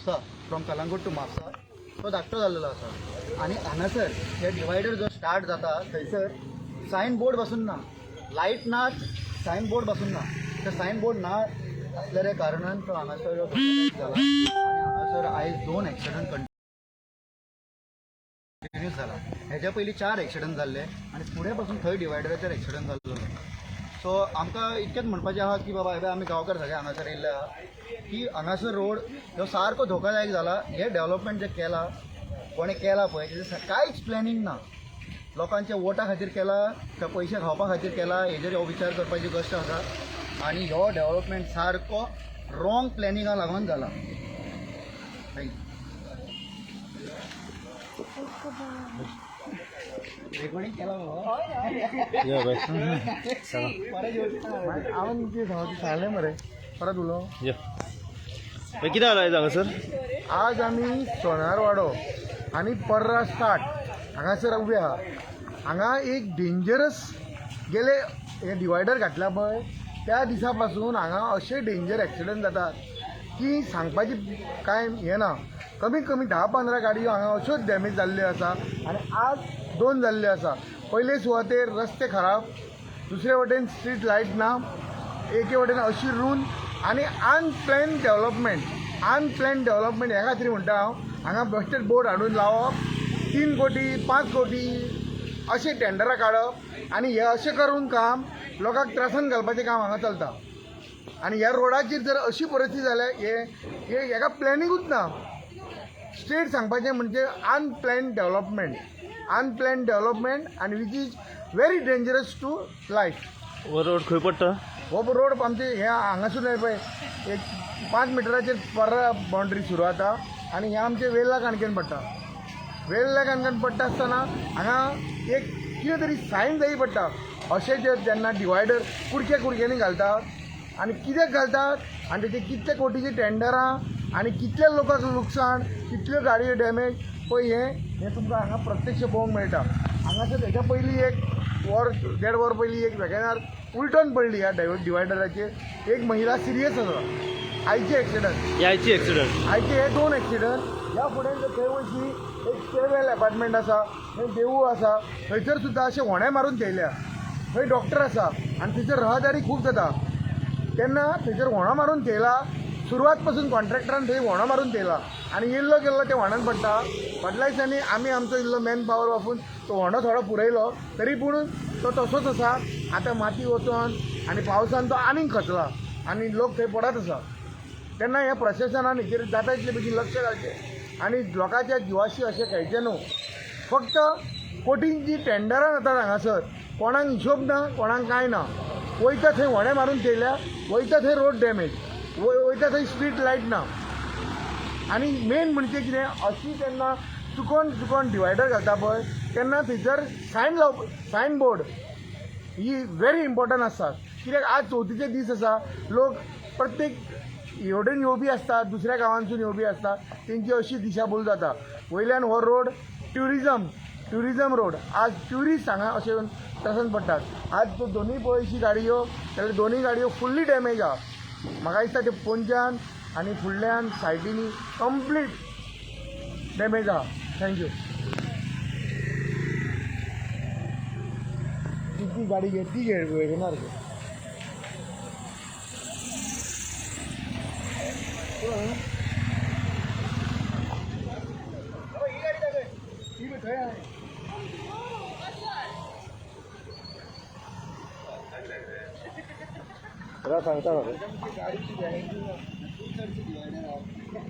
Mapusa, from Calangute two Mapusa, तो धाकटो जाल्लेलो आसा. आनी हांगासर हे डिवायडर जो स्टार्ट जाता थंयसर सायन बोर्ड बसून ना, लायट ना, सायन बोर्ड बसून ना. ते सायन बोर्ड ना आसलेल्या कारणान तो हांगासर जाला आनी हांगासर आयज 2 एक्सिडंट कंटिन्यूस जाला. हेज्या पयलीं 4 एक्सिडंट जाल्ले आनी फुडें पासून थंय डिवायडराचेर एक्सिडंट जाल्लो. सो आमकां इतकेंच म्हणपाचें आहा की बाबा हे आमी गांवकार सगळे हांगासर येयल्ले आहा की हांगासर रोड ह्यो सारको धोकादायक जाला. हे डेवलपमेंट जें केलां कोणें केलां पळय तेजें कांयच प्लॅनिंग ना. लोकांच्या वोटा खातीर केला काय पयशे खावपा खातीर केला हेजेर हो विचार करपाची गोश्ट आसा. आनी हो डेवलपमेंट सारको रॉंग प्लॅनिंगा लागून जाला. Thank you. Recording केला बाबा. हांवें कितें सांगलें मरे, परत उलो. कितें जालां आयज हांगासर? आज आमी सोनारवाडो आनी पर्रा स्टार्ट हांगासर उबे आहा. हांगा एक डेंजरस गेले हे डिवायडर घातला पळय त्या दिसा पासून हांगा अशे डेंजर एक्सिडंट जातात की सांगपाची कांय हें ना. कमीत कमी 10-15 गाडयो हांगा अश्योच डॅमेज जाल्ल्यो आसा आनी आज 2 जाल्ल्यो आसा. पयले सुवातेर रस्ते खराब, दुसरे वटेन स्ट्रीट लायट ना, एके वटेन अशी रून आनी अनप्लॅन डेवलपमेंट. अनप्लॅन डेवलपमेंट ह्या खातीर म्हणटा हांव, हांगा बेश्टेच बोर्ड हाडून लावप, 3 कोटी 5 कोटी अशें टेंडरां काडप आनी हे अशें करून काम लोकांक त्रासान घालपाचें काम हांगा चलता. आनी ह्या रोडाचेर जर अशी परिस्थिती जाल्यार हे हेका प्लॅनिंगूच ना. स्ट्रेट सांगपाचें म्हणजे अनप्लॅन डेवलपमेंट, अनप्लॅन डेवलपमेंट आनी which is very dangerous to life. हो रोड खंय पडटा? हो रोड आमचे हे हांगासून पळय एक 5 मिटराचेर पर्रा बाउंड्री सुरू जाता आनी हे आमचे वेल्ला काणकेन पडटा. वेल्ला काणकेन पडटा आसतना हांगा एक कितें तरी सायन जाय पडटा. अशें जे जेन्ना डिवायडर कुडक्या कुडक्यांनी घालतात आनी कित्याक घालतात आनी तेचे कितले कोटीची टेंडरां आनी कितल्या लोकांक लुकसाण, कितल्यो गाडयो डॅमेज पळय हें तुमकां हांगा प्रत्यक्ष पळोवंक मेळटा. हांगासर हेच्या पयलीं 1 वर 1.5 वर पयलीं एक वेगनार उलटून पडली ह्या डिवायडराचेर. एक महिला सिरियस आसा. आयचे एक्सिडंट, आयची एक्सिडंट, आयचे हे 2 एक्सिडंट. ह्या फुडें थंय वयशी एक केवेल एपार्टमेंट आसा, थंय देवूळ आसा, थंयसर सुद्दां अशें व्होणे मारून थेयल्या. थंय डॉक्टर आसा आनी थंयसर रहदारी खूब जाता तेन्ना थंयसर व्होणो मारून थेयला. सुरवात पासून कॉन्ट्रॅक्टरान थंय व्होणो मारून थेयला आनी येयल्लो गेल्लो ते व्होणान पडटा. फाटल्या दिसांनी आमी आमचो इल्लो मॅन पावर वापरून तो व्होणो थोडो पुरयलो तरी पूण तो तसोच आसा. आतां माती वचोन आनी पावसान तो आनीक खचला आनी लोक थंय पडत आसा. तेन्ना ह्या प्रशासनान हेचेर जाता तितले बेगीन लक्ष घालचें आनी लोकांच्या जिवाशी अशें खेळचें न्हू. फक्त कोटींची टेंडरां जातात हांगासर, कोणाक हिशोब ना, कोणाक कांय ना. वयता थंय व्होणे मारून थेयल्या, वयता थंय रोड डॅमेज, वयता थंय स्ट्रीट लायट ना. आनी मेन म्हणजे कितें, अशी जेन्ना चुकोन चुकोन डिवायडर घालता पळय तेन्ना थंयसर सायन लावप, सायन बोर्ड ही व्हेरी इम्पॉर्टंट आसता. कित्याक आज चवथीचे दीस आसा, लोक प्रत्येक हेवटेन येवपी आसता, दुसऱ्या गांवांतसून येवपी आसता, तेंची अशी दिशाभूल जाता. वयल्यान हो रोड ट्युरिजम रोड, आज ट्युरिस्ट हांगा अशें येवन त्रासान पडटात. आज त्यो दोनूय पळयशी गाडयो जाल्यार दोनूय गाडयो फुल्ली डॅमेज आहा. म्हाका दिसता ते पोंच्यान आनी फुडल्यान सायडीनी कंप्लीट डॅमेज आहा. Thank you. ती गाडी घे, ती घे वेगनार घे. ही गाडी दाखय. ती बी थंय आहा. सांगता म्हाका. गाडीची गॅरंटी ना. डिवायडर आहा.